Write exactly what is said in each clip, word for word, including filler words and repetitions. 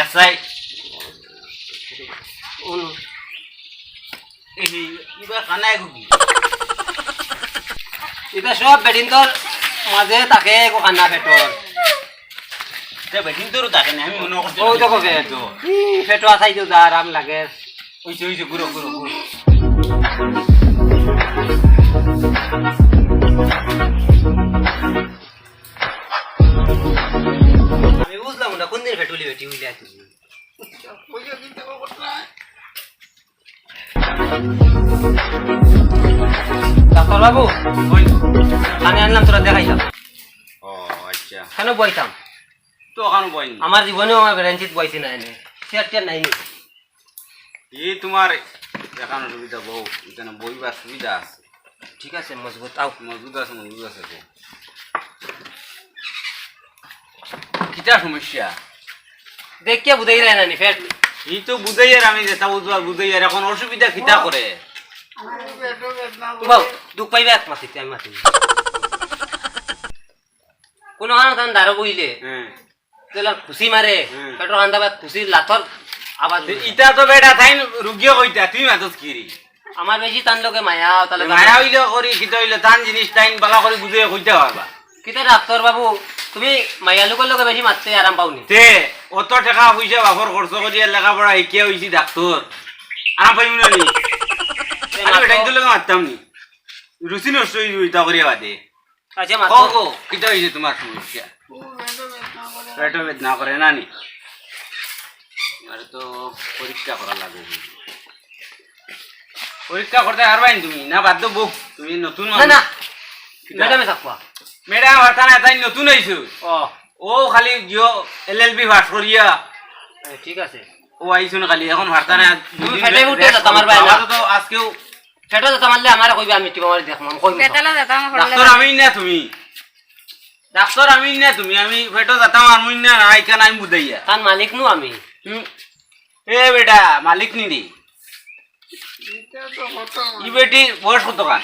এসআই। উন। এই, ইবা খানায় গুগি। ইতা সব বেটিন্তর মাঝে থাকে গো খানা পেটর। তে বেটিন্তরও থাকে না, আমি মনে করছি। ওই দেখো পেট। ই, পেটো আছাই তো যা আরাম লাগে। ওই যে, ওই যে, ঘুরো, ঘুরো, ঘুরো। আমি বুঝলাম না, কোন দিন পেটুলি বেটি হইলে আর কি। ডাক্তার বাবু, ওই পানি আনলাম, তোরা দেখাইলাম। ও, আচ্ছা। কেন বইতাম? তো ওখানে বই নি। আমার জীবনেও আমার বেরেঞ্চিত বইছি না এনে। চেয়ার টেয়ার নাই নি। এই তোমার এখানে সুবিধা বউ, এখানে বইবার সুবিধা আছে। ঠিক আছে, মজবুত, আও। মজবুত আছে, মজবুত আছে বউ। কিতা সমস্যা? দেখিয়া বুঝাই যায় না নি, ফেট। এই তো বুঝাই আর আমি যেটা বুঝবার বুঝাই আর এখন অসুবিধা কিতা করে? বাবু, দুখ পাইবা এক মাতিতে, আমি মাতি। কোনো কারণ তান দাঁড়ো বইলে, হ্যাঁ। তেলা খুশি মারে, হুম। পেটর কান্দা বা খুশি লাথর আওয়াজ তে উঠে। ইটা তো বেটা তাইন রুগিয়ে কইতা, তুই মাতস কি রে? আমার বেশি তান লগে মায়া, তাহলে মায়া হইলে করি, কিতা হইলে তান জিনিস তাইন বালা করি বুঝে কইতে পারবা। কিতা ডাক্তার বাবু, তুমি মাইয়া লোকর লগে বেশি মাততে আরাম পাওনি? তে, অত টাকা পয়সা বাপর খরচ করিয়া লেখাপড়া শিখিয়া হইছি ডাক্তার, আরাম পাইমু না নি? তে আরে বেটা, মাতো। ইন্দুর লগে মাততাম নি, রুচি নষ্ট হইব ইটা করিয়া বাদে। আচ্ছা, মাতো। কও, কও, কিতা হইছে তোমার সমস্যা? পেটো বেদনা করে না নি? আরে তো পরীক্ষা করা লাগে। পরীক্ষা করতে পারবাই নি তুমি? না, বাদ দেবো। তুমি নতুন না, মানুষ। না। কিতা? ম্যাডামে থাকবা। ম্যাডাম, আর তারা তাই নতুন আইছো। ও। ও খালি জিও এলএলবি পাস করিয়া। এ, ঠিক আছে। ও আইছো না খালি, এখন পারতা না। তুমি দুদিন ফেটে রে-, উঠে rest যাও, আমার করো। বাইরে না। আমার তো আজকেও পেটো যেতা মারলে আমারে কইবে, আমি টিপা মারি দেখমু, আমি কইমু। বেতালা যেতা আমার ডাক্তার আমি না তুমি। ডাক্তার আমি না তুমি, আমি পেটো যেতা মারমু না, না, এখানে আমি বুঝাইয়া। তার মালিক নু আমি। তুমি, এ বেটা, মালিক নি রে। ই বেটির বয়স কত খান?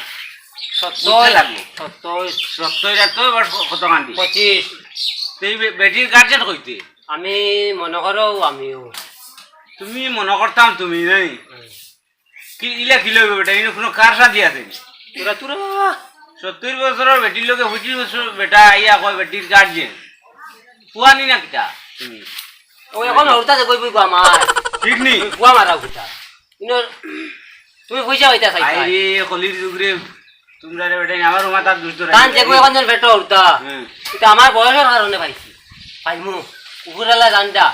সত্তর। বুঝতে লাগবো। সত্তর। সত্তর আর তোর বয়স কত খান দি? পঁচিশ। তো এই বে-, বেটির গার্জেন কইতে? আমি মনে করো আমিও। তুমি মনে করতাম তুমি নাই? হুম। কি ইলা কি লইবে বেটা? ইনো কোনো কার সাথে আছে নি? তোরা, তোরা। সত্তর বছরের বেটির লগে পঁচিশ বছর বেটা আইয়া কয় বেটির গার্জেন। পুয়ানি না কিতা তুমি? ও এখন হরতা যে কইবি গো আমার। ঠিক নি? তুই পুয়া মারাও কিতা? ইনো তুমি পয়সা পাইতা চাই। আরে কলির যুগ রে, তোমরা রে বেটা, আমার মাথার দুষ ধরে। কান দেখো এখন যেন পেটো হরতা। হুম। এটা আমার বয়সের কারণে পাইছি। পাইমু। কুকুরালা জানটা।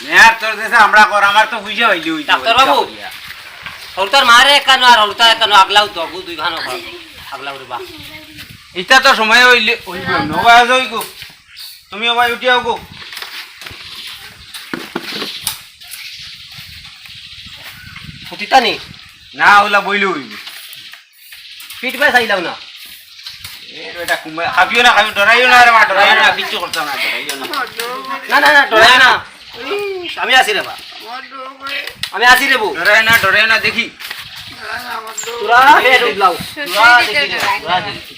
মেয়ার তোর দেশে আমরা কর, আমার তো পয়সা হইলে হইতো। ডাক্তার বাবু, হরতার মারে কেন আর হরতা কেন আগলাও তো, গু দুই খানো কর। আগলাও রে বা। ইটা তো সময় হইলে, হইব, নবাজ হইব। তুমি ওবাই উঠি আও গো। ফুটিতা নি? না, ওলা বইলে হইব। পিঠ বাই চাইলাও না। এ, এটা কুমা-, খাবিও না, খাবিও, ডরাইও না রে মা, ডরাইও না, কিচ্ছু করতাম না, ডরাইও না। না, না, না, ডরাইও না। ইস, আমি আছি রে বা। আমি আছি রে বউ। ডরাইও না, ডরাইও না, দেখি। তোরা হে ডুবলাও। তোরা দেখি রে, তোরা দেখি।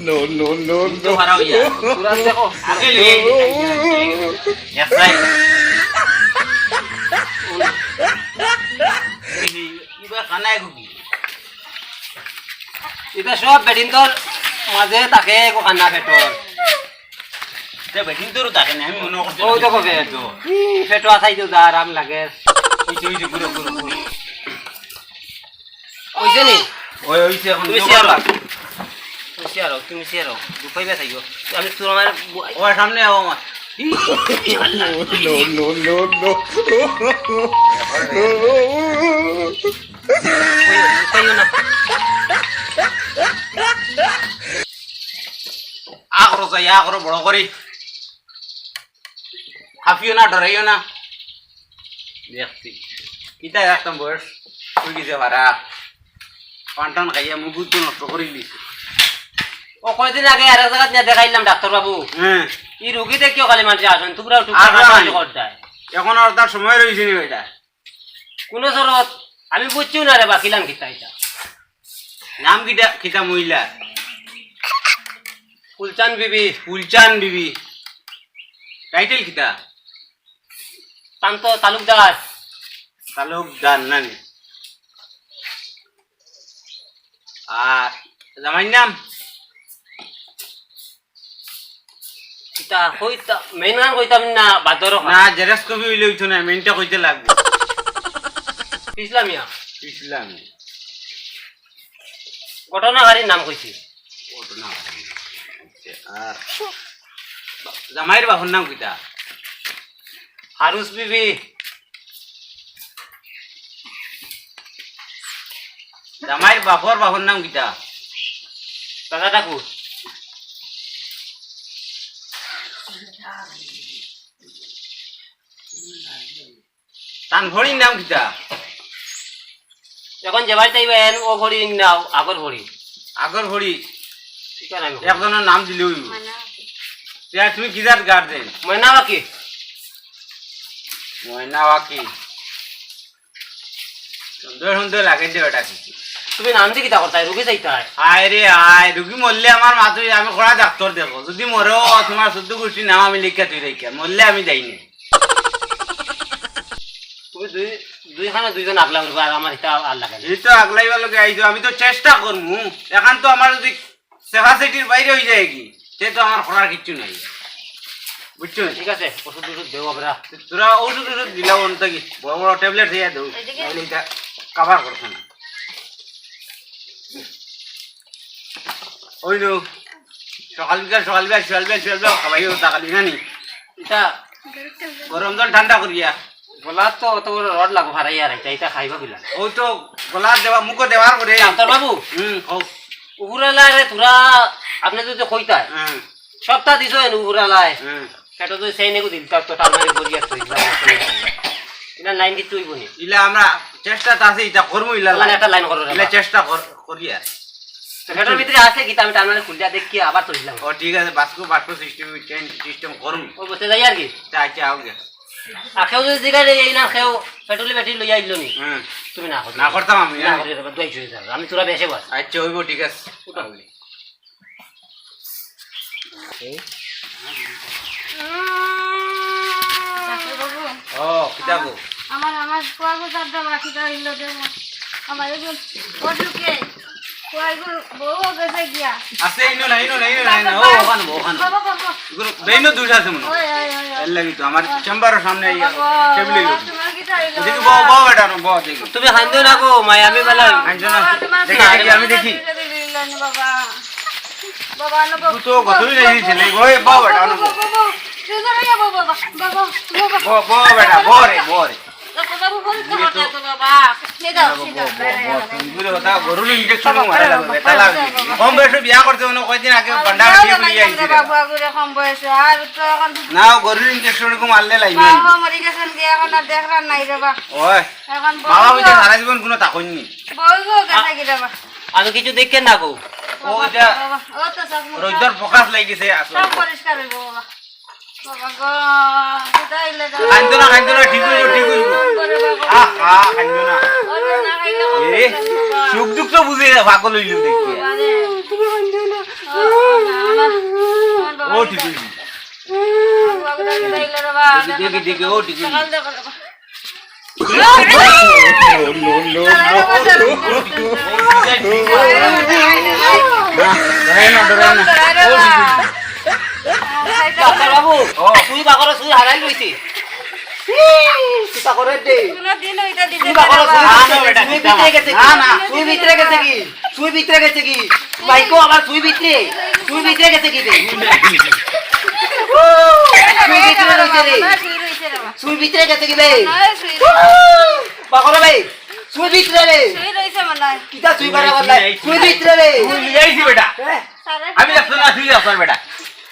No, no, no, no। তো হারাও ইয়া। তোরা দেখো। আগে লই আই। Yes, right। ইবা খানায় গুগি। ইতা সব বেটিন্তর মাঝে থাকে গো খানা পেটর। তে বেটিন্তরও থাকে না, আমি মনে করছি। ওই দেখো পেট। ই, পেটো আছাই তো যা আরাম লাগে। ওই যে, ওই যে, ঘুরো, ঘুরো, ঘুরো। ওই যে নি? ওই, ওই যে এখন তুমি জোগাড় চেয়ার আছে। তুমি চেয়ার হও, তুমি চেয়ার হও। দুপাই বেশ আইও। আমি তোর আমার বু-, ও সামনে আও আমার। No, no, no, no। কইও না। আ করো যাই, আ করো বড় করি। হাফিও না, ডরাইও না। দেখছি। কিতা একদম বয়স হই গেছে ভাড়া। পান টান খাইয়া মুখ তো নষ্ট করে দিছে। ও কয়দিন আগে আর এক জায়গাত নিয়ে দেখাইলাম ডাক্তার বাবু। হ্যাঁ। এই রোগী দেখিও খালি মানুষ আসেন, তোমরাও টুকটাক আর হাসাহাসি নাই। করতায়। এখন আর তার সময় রইছে নি বেটা? কোনো শরত আমি বুঝছিও না রে বা, কিলান কিতা এটা। নাম কিতা, কিতা মহিলা? ফুলচান বিবি। ফুলচান বিবি। টাইটেল কিতা? তান তো তালুকদার। তালুকদার নানি? আর জামাইর নাম? কিতা কইতা, মেইন গান কইতাম না, বাদর খান। না, জেরক্স কপি অইলে অইতো না, মেইনটা কইতে লাগবো। ইসলামিয়া। ইসলামিয়া। ঘটনাকারীর নাম কইছি। ঘটনাকারী। আচ্ছা, আর জামাইর বাপর নাম কিতা? হারুস বিবি। জামাইর বাপর বাপর নাম কিতা? দাদা ঠাকুর। তান হরির নাম কিতা? এখন যে বাড়িত আইবা, এন ও হরি নাও, আগর হরি। আগর হরি। ঠিক আছে, আমি একজনের নাম দিলে অইব। মানে, ইয়া, তুমি কিজাত গার্জেন? ময়না বাকি। ময়না বাকি। সুন্দর সুন্দর লাগে দে ওটা কি। তুমি নাম দি কিতা করতায়? রুগী চাইতায়? আয় রে আয়, রুগী মরলে আমার মাতুই, আমি কড়া ডাক্তার দেখো। যদি মরেও তোমার চোদ্দ গোষ্ঠীর নাম আমি লিখিয়া তুই রাখিয়া, মরলে আমি যাই না। তুমি দুই, দুইখানে দুইজন আগলা উঠবা, আর আমার ইটা আর লাগে না। এই তো আগলাইবার লগে আইছো, আমি তো চেষ্টা করমু। এখন তো আমার যদি ক্যাপাসিটির বাইরে অই যায় কি, তে তো আমার করার কিচ্ছু নাই, বুঝছো? ঠিক আছে, ওষুধ ওষুধ দেও আমরা। তোরা ওষুধ ওষুধ দিলাও অন থাকি, বড় বড় ট্যাবলেট দিয়া দেও, এই যে কি? তাহলে এটা কভার করছে না। ওই লো, সকাল বিকাল, সকাল বিকাল, সকাল বিকাল, সকাল বিকাল খাবাই ওটা খালি না নি? এটা গরম জল ঠান্ডা করিয়া। গলা তো অত বড় রড লাগবো, হারাই আর এটা, এটা খাইবা কিলা? ও তো গলা দেওয়া, মুখো দেওয়ার পরে। ডাক্তার বাবু, হুম, কও। উপরালায় রে তোরা, আপনি যদি কইতায়, হুম। সপ্তাহ দিছো এন উপরালায়। হুম। পেটো যদি সেই নেগু দিল, তার তো টান মারি গড়িয়া তো ইলা। ইলা লাইন কিচ্ছু অইব নি। ইলা আমরা চেষ্টা তো আছে, এটা করমু ইলা মানে লাইন। একটা লাইন করো রে ইলা বাবা। চেষ্টা কর-, করিয়া। তো পেটোর ভিতরে আছে কিতা আমি টান মারি খুলিয়া দেখি আবার তো দিলাম। ও ঠিক আছে, বাসকো, বাসকো সিস্টেম, চেইন সিস্টেম করমু। ও বসে যাই আর কি। আচ্ছা, আচ্ছা, আও গিয়া। আর কেউ যদি জিগায় এই না কেউ পেট্রোলি ব্যাটারি লইয়া আইলো নি? হুম। তুমি না করো। না করতাম আমি, না না। করো, এবার দোয়াই চলে যাবে। আমি তোরা বেশে বস। আচ্ছা, অইব, ঠিক আছে। উঠো। ডাক্তার বাবু, ও, কিতা গো? আমার, আমার কোয়া গো, দাদা, বাকি তো হইল যে আমার এই যে অসুখে কোয়া গো, বউ গেছে গিয়া। আছে, ইনো না, ইনো না, ইনো না, ইনো না। ও, ওখানে, ওখানে। বাবা, বাবা। এগুলো বেইনো দুষ আছে মনে হয়। ওই, ওই, ওই, ওই। এর লাগি তো আমার চেম্বারের সামনে এই বাবা, টেবিলে বাবা, গেছে। তোমার কিতা হইল? দেখি, বাবা? বউ, বউ, বেটা, বউ, দেখি। তুমি কান্দো না গো, মাই, আমি বালা। কান্দো না। বাবা, তোমার দেখি, দেখি, আমি দেখি। বাবা। বাবা, আনো, বাবা। তুই তো কতই নেই ছেলে, ওই বাবা, বাবা, বাবা, বাবা। সুন্দর হইয়া বাবা, বাবা, বাবা, বাবা। ব-, ব-, বেটা, ব রে, ব রে। বাবা, বাবা, বল, এই তো বাবা, বাবা। এই দাও, এই দাও। ব-, ব-, ব-, তুমি বুঝে কথা, গরুর ইঞ্জেকশন মারা লাগবে, বেটা লাগবে। কম বয়সে বিয়া করছে, মনে হয় কয়দিন আগে বাবা, বান্ডা বিয়া বিয়ে করে বানাইলাম আইছে রে রে। বাবা, গরু রে কম বয়সে। আর তো এখন না, গরুর ইঞ্জেকশন এরকম মারলে লাগবে। বাবা মরে গেছেন গিয়া, এখন আর দেখরার নাই রে বাবা। ওই। এখন বাবা বউ বুঝে গো। সারা জীবন কোনো তাকইনি। বউ গো, গেছে কি রে বাবা? আমি কিছু দেখি না গো। ও, বাবা, এটা বাবা, ও তো সব মুখ রোজগার ফোকাস লাগিছে আসলে। সব পরিষ্কার হইব বাবা। বাবা গো, কোথায় এলে গো? কান্দো না, কান্দো না, ঠিক হইব, ঠিক হইব। করে বাবা। আহ, আহ, কান্দো না। ওরে না খাইলে এ, বাবা। সুখ দুঃখ তো বুঝে না, পাগল হইল দেখি। বাবা রে। তুমি কান্দো না। ও, ও, না, আমার, আমার বাবা ও, কোথায়? ঠিক হইব। বাবা কোথায় এলে রে বাবা? দেখি, দেখি, দেখি, ও, ঠিক হইব। সকাল দেখো রে বাবা। ডাক্তার বাবু, ও। সুই বাকরো, সুই হারাই লইছে। কিতা করে দে? কোনোদিন ওইটা দিতে সুই বাকরো, পারে সুই না। হারাই লইছে। না, না, সুই ভিতরে গেছে কি? না, না। সুই ভিতরে গেছে কি? সুই ভিতরে গেছে কি? ভাই কো, আমার সুই ভিতরে, সুই ভিতরে গেছে কি রে? সুই ভিতরে রইছে রে। সুই রইছে রে বাবা। সুই ভিতরে গেছে কি বে? না, সুই রইছে। বাকরো বে, সুই ভিতরে রে। সুই রইছে মনে হয়। কিতা সুই বাড়া বললাই? সুই ভিতরে রে। সুই নিয়ে আইছি বেটা। হ্যাঁ? আমি দেখছো না, সুই দেখছো বেটা।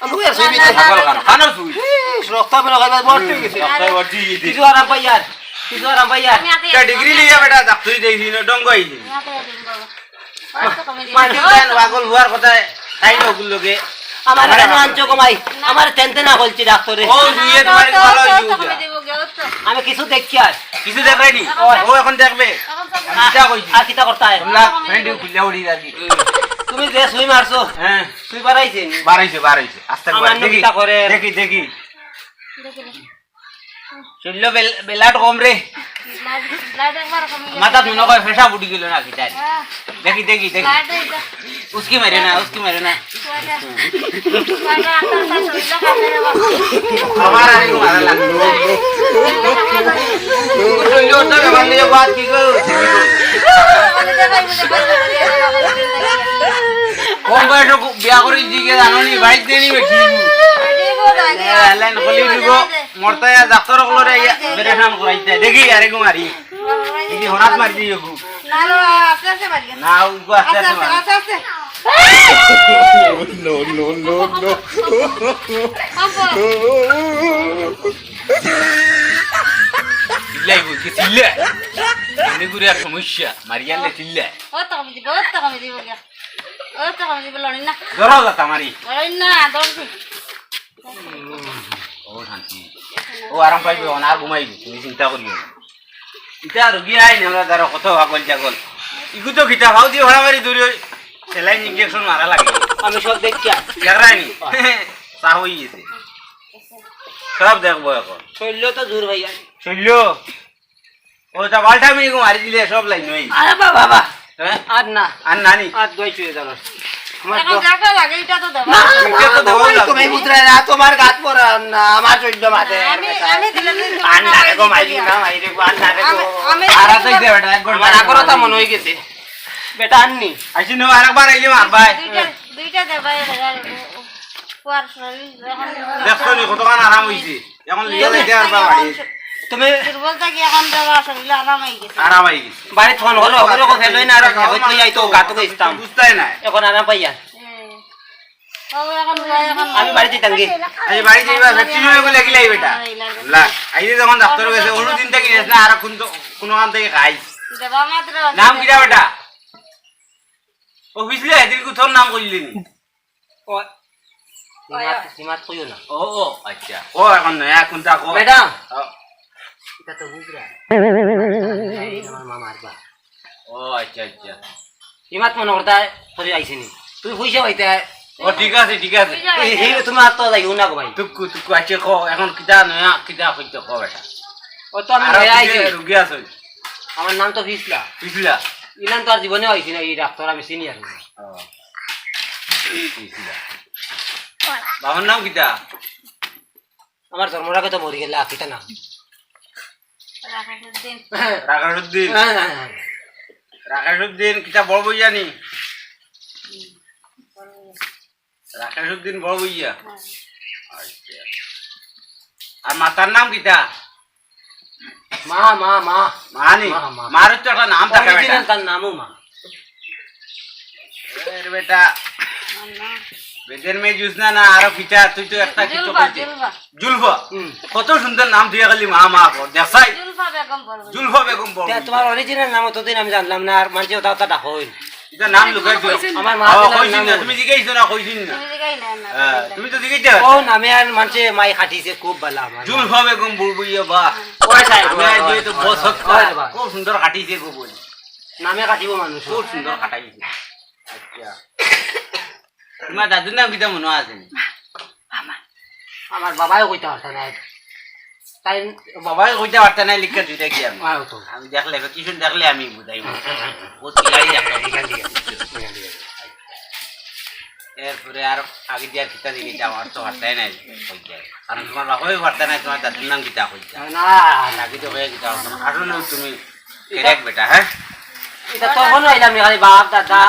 আমি আর সুই ভিতরে। পাগল কানো, কানো সুই। ইস, রক্ত বের হয়, বড় হয়ে গেছে। রক্ত ভর্তি হয়ে গেছে। কিছু আরাম পাই আর, কিছু আরাম পাই আর। আমি হাতে তা ডিগ্রি লিয়া বেটা, ডাক্তারি দেখি না, ডঙ্গ আইছি। আমি হাতে দিন বাবা। মাটি দেন, পাগল হওয়ার কথা, তাই না ওগুলো লোকে। আমার কেন আনছো গো মাই? আমার তেনতে না বলছি ডাক্তারে। ও, দুইয়ে তোমার ভালো হইছে। আমি কিছু দেখি আর। কিছু দেখায়নি? ও এখন দেখবে। কিতা কইছি? আর কিতা করতা হয়? তোমরা প্যান্ট খুলে উড়ি যাবি। তুমি যে সুই মারছো, হ্যাঁ। সুই বাড়াইছে নি? বাড়াইছে, বাড়াইছে। আস্তে আমার করে। দেখি, কিতা করে? দেখি, দেখি। শরীলো বেল-, বেলাট কম রে। মাথাত মনো কয় ফেশাব উঠি গেল না কিতা রে। দেখি, দেখি, দেখি। উস্কি মারিও না, উস্কি মারিও না। আমার আর একটু মারা লাগবে। শরীলো তো জবান দিয়ে বাদ কি গো? কম বয়সে বিয়া করে দিকে জানো নি, বাইক দেনি বেটি। লাইন খলি দিব। মরতা ইয়া ডাক্তার অকলরে ইয়া অপারেশন করাইতে। দেখি, আরে গো মারি। দেখি, হরাত মারি দিও গো। না, না, আস্তে আস্তে মারি। না, উগো আস্তে আস্তে মারি। আস্তে আস্তে। No, no, no, no. চিল্লাই বলছি, চিল্লাই। এমনি করে এক সমস্যা, মারিয়ালে চিল্লাই। ও তো কমি দিব, ও তো কমি দিব গিয়া। ও তো কমি দিব, লড়ি না। ধরো যাতা মারি। লড়ি না, ধরছি। ও শান্তি। ও আরাম পাইবে, ও না ঘুমাইবে, তুমি চিন্তা করিও না। ইটা রুগী আইন, আমরা ধরো কত পাগল ছাগল। ইগু তো কিতা পাও দিয়ে হড়ামারি দূরে সেলাইন ইঞ্জেকশন মারা লাগে। আমি সব দেখিয়া। দেখরায়নি? চা হয়ে গেছে। সব দেখবো এখন। শৈল্য তো দূর ভাইয়া। শৈল্য? ও তা বালটা আমি এগো মারি দিলে সব লাইন হই। আরে বাবা, বাবা। হ্যাঁ? আর না। আর নানি? আর দই চুয়ে যাবে। আমার এখন তো যেটা লাগে, এটা তো দেবো। না, এটা তো দেবো না। তুমি বুঝলে না, তোমার গাত পড়া না, আমার শৈল্য মাঝে। আমি, আমি দিলে দিন আর না রে গো, মাইরি না, মাইরি গো, আর না রে গো। আমি, আমি আর তো দিলে দে বেটা, এক ঘন্টা আমার আগরতা মনে হয়ে গেছে। বেটা আননি। আইছি নো, আরেকবার আইলে মার ভাই। দুইটা, দুইটা দেবাই, এবার কুয়ার শরীর যখন দেখছো নি কতখান আরাম হইছে? এখন লিয়ে যাইতে পারবা বাড়ি। তুমি দুর্বল থাকি এখন দেবা শরীরে আরাম হয়ে গেছে। আরাম হয়ে গেছে। বাড়ি ফোন করো, ওগুলো কথা লই না, আর খাওয়া হইতো যাইতো, গাতো গেছতাম। বুঝতাই না। এখন আরাম পাইয়া। হুম। ও, এখন যাই, এখন আমি বাড়ি যাইতাম কি? এই বাড়ি যাইবা, ভ্যাকসিন হয়ে গেলে কি লাই বেটা? হ্যাঁ, এই লাগে। লাগ, আইলে যখন ডাক্তার গেছে, ওষুধ দিন থেকে নিস না, আর কোন তো, কোনো কাম থেকে খাইস। দেবা মাত্র নাম কিটা বেটা? ও বুঝলে, এদিন কো তোর নাম কইলি নি? ও, সীমাত, সীমাত কইও না। ও, ও, আচ্ছা। ও, এখন নয়া কোনটা কো? ম্যাডাম। ও। এটা তো বুঝরা। আমার মা মারবা। ও, আচ্ছা, আচ্ছা। সীমাত মনে করতা, তোরে আইছে নি। তুই পয়সা পাইতে। ও, ঠিক আছে, ঠিক আছে। এই, এই, তুমি আর তো যাইও না গো ভাই। তুক্কু, তুক্কু, আচ্ছা, কো, এখন কিতা নয়া, কিতা কইতে কো বেটা? ও তো আমি আর নয়া আইছি। রুগী আছে। আমার নাম তো ফিসলা। ফিসলা? ইলান তো আর জীবনে আইছি না, এই ডাক্তার আমি চিনি আর না। ও। বাবার নাম কিতা? আমার জন্মর আগে তো মরি গেলা, কিতা নাম? রাকেশ উদ্দিন। রাকেশ উদ্দিন। হ্যাঁ, হ্যাঁ, হ্যাঁ। রাকেশ উদ্দিন কিতা বড় বইয়া নি? রাকেশ উদ্দিন বড় বইয়া? হ্যাঁ। আচ্ছা। আর মাতার নাম কিতা? মা, মা, মা। মা নি? মা, মা। মার তো একটা নাম থাকে বেটা। Original তার নামও মা। এর বেটা। বেদের মেয়ে জুসনা না, আরো কিতা, তুই তো একটা কিছু জুলফা, কইতে। জুলফা। জুলফা। হুম। কত সুন্দর নাম দিয়া খালি মা, মা কর। দেখাই। জুলফা বেগম বড়। জুলফা বেগম বড়। তে তোমার original নাম অতদিন আমি জানলাম না, আর মানষে ওটা ওটা ডাকইন। এটা নাম লুকাই দিও। আমার মা ও, দিলাম কইছিন নাম না, ওই। তুমি জিজ্ঞাসা না, কইছিন না। তুমি জিজ্ঞাসা না, না, হ্যাঁ, না। তুমি তো জিজ্ঞাসা। ও নামে আর মানষে মাই খাটিছে খুব ভালা আমার। জুলফা বেগম বুলবুলিয়া বা। ওই সাহেব, আমি ওই, আজ ওই, তো ওই, বস ওই, হত্যা। ওই রে বা। খুব সুন্দর খাটিছে গো বল। নামে খাটিব মানুষ। খুব সুন্দর খাটাইছে। আচ্ছা। তোমার দাদুর নাম কিতা মনে আছে নি? আমার বাবাও কইতে পারতা না। তাই বাবাও কইতে পারতা না, লিখে দুইটা কি আমি? আয় তো। আমি দেখলে, কিছু দেখলে আমি বুঝাই। ও সিলাই একটা। এরপরে আর আগে দিয়ে আর কিতা দিকে যাওয়ার তো পারতাই নাই, কইতে। কারণ তোমার বাবাও পারতা না, তোমার দাদুর নাম কিতা কইতা। না। আর আগে তো হয়ে কিতা, আসলে তুমি কেরাক বেটা, হ্যাঁ? এটা তখন হইলাম নি, খালি বাপ, দাদা।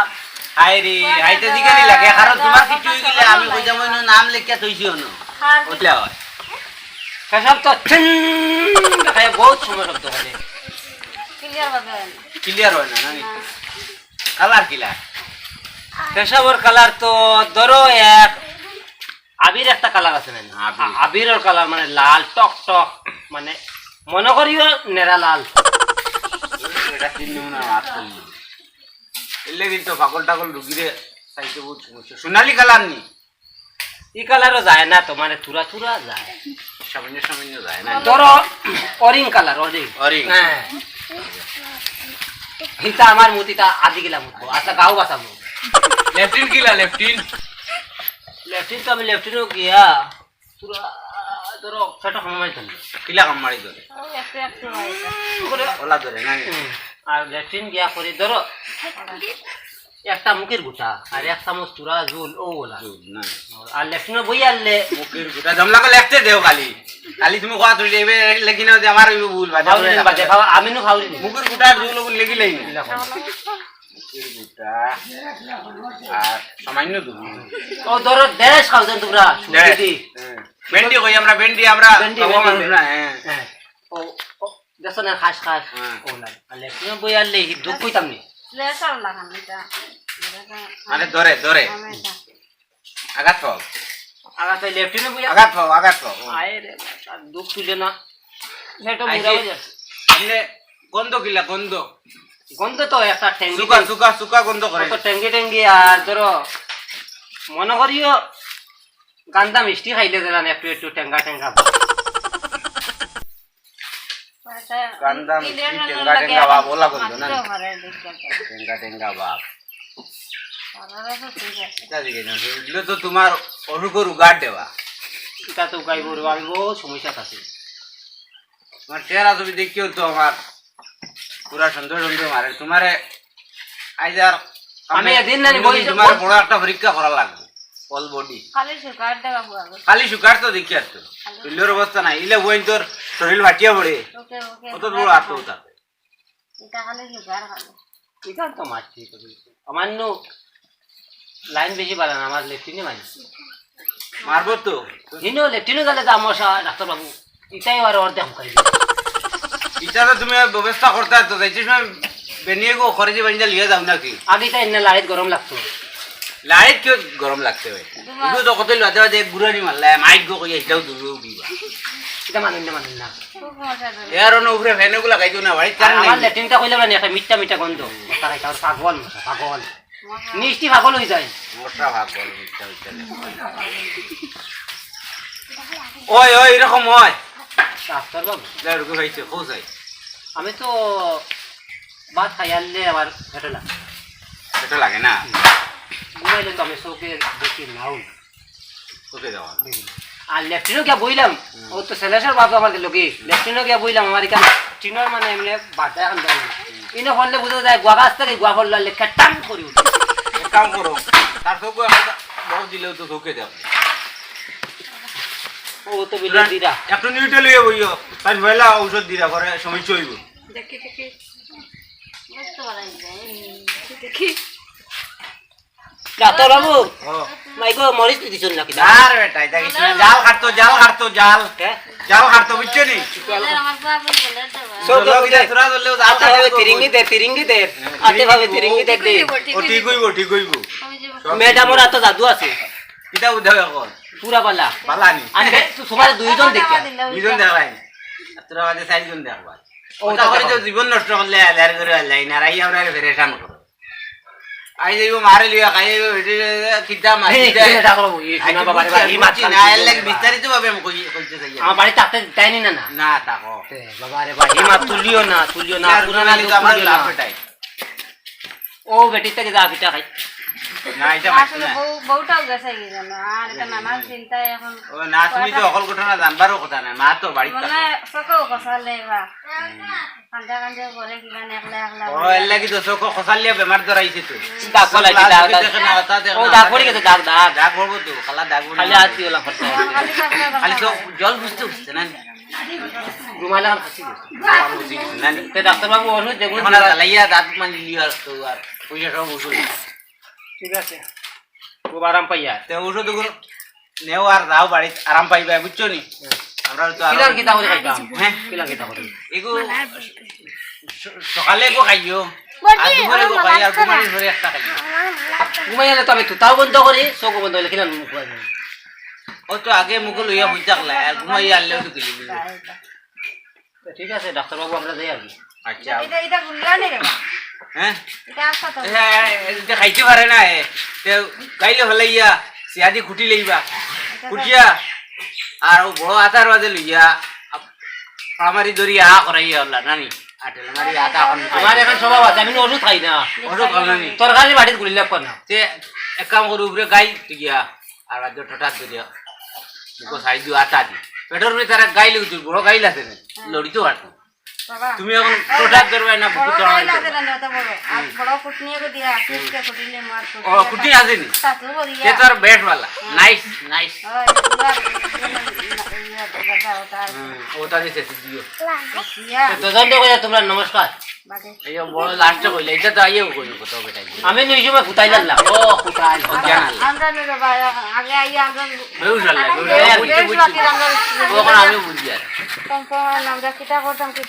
হায় রে, হাইতে জিগানি লাগে, কারণ তোমার কিছু হয়ে গেলে আমি কই যাবো, এনে নাম লেখিয়া থইছি অনো। আর ওটা হয়। পেশাব তো ছিন, দেখায় বহুত সময় শব্দ করে। Clear ভাবে হয় না। Clear হয় না, না নি? না। Colour কিলা? পেশাবর colour তো ধরো এক আবির একটা colour আছে না? আবির। আ-, আবিরর colour মানে লাল টক টক, মানে মনে করিও নেড়া লাল। এটা তিন নমুনা মাছ করলি। এলে কিন্তু পাগল টাগল রুগীরে চাইতে বহুত সমস্যা। সোনালি colour নি? ই colourও যায় না তো, মানে থুড়া থুড়া যায়। সামান্য সামান্য যায় না। ধরো অরিং colour, অরিং। অরিং। হ্যাঁ। ইতা আমার মুতিতা আদি গিলা মুতবো। আচ্ছা, গাও বাঁচাবো। Latrine কিলা, latrine? Latrine তো আমি latrineও গিয়া পুরা ধরো, পেটো কাম মারি ধরে। কিলা কাম মারি ধরে? ওই একটু একটু হয় এটা। ওলা ধরে না? হুম। আর লেট্রিন গিয়া করি ধরো, একটা মুখের গুটা, আর এক চামচ তুরা জুল, ও ওলা। জুল, না। আর লেট্রিনও বই আনলে মুখের গুটা জমলা করে লেখতে দেও খালি। খালি তুমি কথা তুলি এবে লেখি নাও যে আমার ওই ভুল, বাজে বাজে বাজে। খাওয়া, আমি নু খাওয়ারি নি। মুখের গুটা জুল ওগুলো লেখিলেই না। লেখো। মুখের গুটা আর সামান্য দুধ। ও ধরো, দেশ খাওছেন তোমরা, দেশ। সুবিধি। হ্যাঁ। ভেন্ডি কই আমরা, ভেন্ডি আমরা ভেন্ডি, খাওয়া ভেন্ডি, মানুষ ভেন্ডি। না, হ্যাঁ। হ্যাঁ। ও, ও, দেখছো না, খাস খাস। হ্যাঁ। ও না, আর লেট্রিনও বই আনলে এই দুঃখ কইতাম নি। লেসার লাগান এটা। মানে ধরে, ধরে। আমি এটা। আঘাত পাও। আঘাত পাই, লেফটিনে বইয়া। আঘাত পাও, আঘাত পাও। ও। আয় রে, আর দুঃখ তুলে না। সেটা আই মুড়া যে, হয়ে যায়। এমনে গন্ধ কিলা, গন্ধ? গন্ধ তো একটা টেঙ্গি সুকা, টেঙ্গি। সুকা, সুকা গন্ধ করে। কত টেঙ্গি টেঙ্গি আর ধরো, মনে করিও, গান্দা মিষ্টি খাইলে দিলাম একটু একটু টেঙ্গা টেঙ্গা। কান্দা মিষ্টি, টেঙ্গা টেঙ্গা ভাব, ওলা গন্ধ না? টেঙ্গা টেঙ্গা ভাব। এটা দিকে না, এগুলো তো তোমার অসুখর উগার দেওয়া। এটা তো গাইব রে, আমি বহুত সমস্যা আছে। তোমার চেহারা তুমি দেখিও তো আমার পুরা সন্দেহ সন্দেহ মারে। তোমারে আইজ আর আমি এদিন না নি বই তোমার বড় একটা পরীক্ষা করা লাগবে। All body। খালি সুগার দেওয়া বাবু আগে। খালি সুগার তো দেখি আর তো। খালি শরীরের অবস্থা নাই। ইলে বইন তোর শরীর ফাটিয়া পড়ে। ওকে, ওকে, কত বড় আত্ম থাকে। এটা খালি সুগার খালি। এটা তো মাছ ঠিক আছে। আমার নু লাইন বেশি বাড়ান, আমার লেট্রিনে মারি। মারবো তো। হিনো লেট্রিনে গেলে তো আমার সা-, ডাক্তার বাবু। ইটাই আর অর্ধেক হুকাই দিল। ইটা তো তুমি ব্যবস্থা করতে পারতো, যাইতে সময় বেনিয়ে গো, খরে যে বাঞ্জা লিয়ে যাও নাকি? আগে তো এমনি লাড়িত গরম লাগতো। লাড়িত কিয় গরম লাগতে হয়? একটু তো কতই লুয়াতে লুয়াতে এক গুড়ানি মারলে, মাইক গো কইয়া ইটাও দূরে উঠিবা। ইটা মানুন না, মানুন না। খুব মজা ধরে। এ আর অন্য উপরে ফ্যান ওগুলা খাইতো না, বাড়িত কারেন্ট আমার নাই। লেট্রিনটা কইলে মানে একটা মিঠা মিঠা গন্ধ। তারা এটা পাগল, পাগল। মিষ্টি পাগল হয়ে যায়। মোটা পাগল, মিথ্যা মিথ্যা লেখা। ওই, ওই, এরকম হয়। ডাক্তার বাবু। যা, রুগী ভাইছে, কো যাই। আমি তো ভাত খাই আনলে আবার পেটো লাগে। পেটো লাগে না? ঘুমাইলে তো আমি চোখে দেখি নাও। চোখে যাওয়া না। দেখি না। আর লেট্রিনও গিয়া বইলাম, হুম। ও তো সেলেসের বাপ আমার লগে, লেট্রিনও গিয়া বইলাম, আমার এখানে টিনর মানে এমনি বাধা এখন দেয় না। ইনো ফললে বুঝা যায়, গুয়া গাছ থেকে গুয়া ফল লালে খেটাম করি উঠে। এক কাম করো, তার চোখে একটা বড় দিলেও তো চোখে দেখো। ও তো বিলে দিরা। একটু নিউট্রাল হয়ে বইও, তার বেলা ঔষধ দিরা, পরে সমস্যা হইব। দেখি, দেখি। বুঝতে পারা যায়, দেখি। ডাক্তার বাবু, ও। মাইগো, মরিচ তো দিছন না কিতা? না রে বেটা, এটা কিছু না। জাল কাটতো, জাল কাটতো, জাল। হ্যাঁ? জাল কাটতো, বুঝছো নি? আমার বাবু বলে তো বাবা। সব জল লোক গিয়া দে। তোরা ধরলেও জাল আতে ভাবে কাটতো। তিরিঙ্গি দে, তিরিঙ্গি দে। হ্যাঁ, আতে ভাবে তিরিঙ্গি দে, দে। ঠিক ও, ঠিক হইব, ঠিক হইব। আমি যে ম্যাডামর আতো জাদু আছে। কিতা উদ্ধার এখন? পুরা বালা। বালা নি? আমি তো তোমার দুইজন দেখি। দুইজন দেখাই। তোরা বাদে চারজন দেখবা। ও, ওটা করে তো জীবন নষ্ট করলে, আলার করে আলাই, নারাই আমরা পেরেশান করো। আই যাইব মারে লিয়া, খাই যাইব, বেটি, কিতা মার, এই, কিতা? এই, এটা করো, এই, আই শোনা তো বাবা রে, বুঝছি, এই মাত বুঝছি, কান না, এর লাগি বিস্তারিত ভাবে আমি কই, কইতে চাই আমি। আমার বাড়ি থাকতে দেয়নি না, না। না, থাকো। এ, বাবা রে, বাবা, এই মাত তুলিও না, তুলিও না, না, পুরানা তুলিলে তো আমার তুলিও না। লাভ এটাই। ও, বেটির থেকে যা, পিঠা খাই। না, এটা মারছে আসলে না। বউ, বউটাও গেছে কি জানো, আর এটা নানান চিন্তায় এখন ও, না, তুমি তো অকল ঘটনা জানবারও কথা না, মা তো বাড়িত মানে থাকে। চোখেও কষালে বা। হুম। কান্দা কান্দা করে কিবা একলা একলা ও, করে। এর লাগি তো চোখ খসালিয়া বেমার ধরাইছে তো। দাগ পড়ে গেছে, দাগ, দাগ। দেখে না, ওটা দেখে ও, না, দাগ ওটা পড়ে দেখে গেছে, না। দাগ, দাগ। দাগ পড়বো তো, খালা দাগ পড়ে খালি গেছে। আছি ওলা করতে। খালি চোখ জল বুঝতে বুঝতে না। রুমাল আর হাসি গেছে। রুমাল বুঝি গেছে না নি? তে ডাক্তার বাবু ওষুধ দেখুন। এখন আর জ্বালাইয়া দাঁত মালি লিও আর তো আর পয়সা সব উসুল। ঠিক আছে। খুব আরাম পাইয়া। তে ওষুধ ওগুলো নেও আর যাও বাড়িত, আরাম পাইবা, বুঝছো নি? আমরা তো আর কিলান কিতা করে খাইতাম? হ্যাঁ? কিলান কিতা করে? এগো স-, সকালে এগো খাইও, আর দুপুরে এগো খাই, আর ঘুমানোর পরে একটা খাইও। ঘুমাইলে তো আমি তুতাও বন্ধ করি, চোখও বন্ধ হইলে কিলান মুখ হয় না। ও তো আগে মুখ লইয়া বই থাকলে, আর ঘুমাইয়া আনলেও তো গেলি। তো ঠিক আছে, ডাক্তার বাবু, আমরা যাই আর কি। আচ্ছা। এটা, এটা গুল্লা নেই রে বা। হ্যাঁ? এটা আসা তো। এ, এ, এ, এটা খাইতে পারে না, এ। তে গাইলে ফেলাইয়া, সিয়াদি কুটি লইবা। এটা তো কুটিয়া, আর ও বড় আতার বাদে লইয়া, আপ-, আমারি দরি আ করাইয়া হলা, নানি? আটেল আমারি আতা এখন আমার এখন স্বভাব আছে, আমি ওষুধ খাই না। ওষুধ খাও না নি? তরকারি বাটিত গুলি লাগবো না। তে এক কাম করো, উপরে গাই তুই গিয়া, আর বাদ টোটাত দরিয়া। মুখো সাইড দিয়া আতা দি। পেটর ভিতরে গাইল উঠে, বড় গাইল আছে না, লড়িতে পারতো। বাবা, তুমি এখন টোটার ধরবে না, বুকু বড় ধরবে গাইল না। আছে না, অত বড়। আর বড় কুটনি এগো দিয়া, আজকে কুটনি মার ও, কুটনি কুটনি আছে নি? তাতু বড়িয়া। সে তো আর বেশ ভালা। Nice, nice. ওই, ইয়ার, ইয়ার, ইয়ার, ইয়ার, ওটা আর হুম, ওটা দিছে, দিও। ইয়া। তো দুইজন তো কইয়া তোমরা নমস্কার। বাদে। এই যে বড় লাস্টে কইলে, এটা তো আইয়াও কইলো কত বেটা। আমি নই সময় ফুটাই জানলাম। ও, ফুটাই, ফুটাই। আমরা নই রে ভাই, আগে আইয়া আমরা বেউস আল্লাহ, বেউস। বেউস, বেউস বাকি আমরা তখন আমি বুঝি আর। তখন আমরা কিতা করতাম, কি